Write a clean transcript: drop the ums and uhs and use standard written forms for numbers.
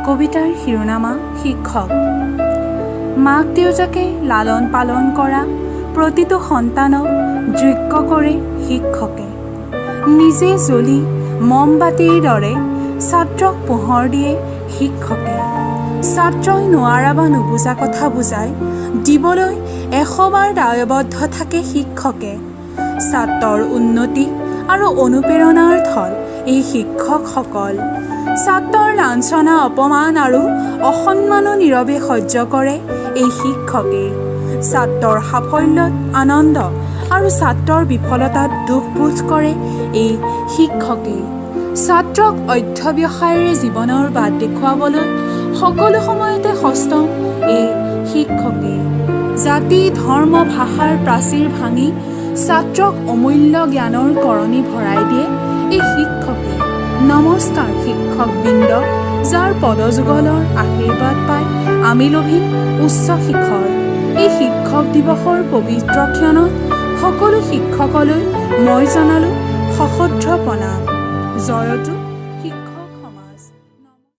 কবিতাৰ শিৰোনামা শিক্ষক। মাক দেউতাকে লালন পালন কৰা প্ৰতিটো সন্তানক যোগ্য কৰে শিক্ষকে। নিজে জ্বলি মমবাতিৰ দৰে ছাত্ৰক পোহৰ দিয়ে শিক্ষকে। ছাত্ৰই নোৱাৰা বা নুবুজা কথা বুজাই দিবলৈ 100বাৰ দায়বদ্ধ থাকে শিক্ষকে। ছাত্ৰৰ উন্নতি আৰু অনুপ্ৰেৰণাৰ থল এই শিক্ষকসকল। ছাত্ৰৰ লাঞ্ছনা, অপমান আৰু অসন্মানো নীৰৱে সহ্য কৰে এই শিক্ষকে। ছাত্ৰৰ সাফল্যত আনন্দ আৰু ছাত্ৰৰ বিফলতাত দুখবোধ কৰে এই শিক্ষকে। ছাত্ৰক অধ্যৱসায়েৰে জীৱনৰ বাট দেখুৱাবলৈ সকলো সময়তে সষ্টম এই শিক্ষকে। জাতি, ধৰ্ম, ভাষাৰ প্ৰাচীৰ ভাঙি ছাত্ৰক অমূল্য জ্ঞানৰ কৰণি ভৰাই দিয়ে এই শিক্ষকে। নমস্কাৰ শিক্ষকবৃন্দ, যাৰ পদযুগলৰ আশীৰ্বাদ পাই আমি লভিম উচ্চ শিখৰ। এই শিক্ষক দিৱসৰ পবিত্ৰ ক্ষণত সকলো শিক্ষকলৈ মই জনালোঁ সশ্ৰদ্ধ প্ৰণাম। জয়তু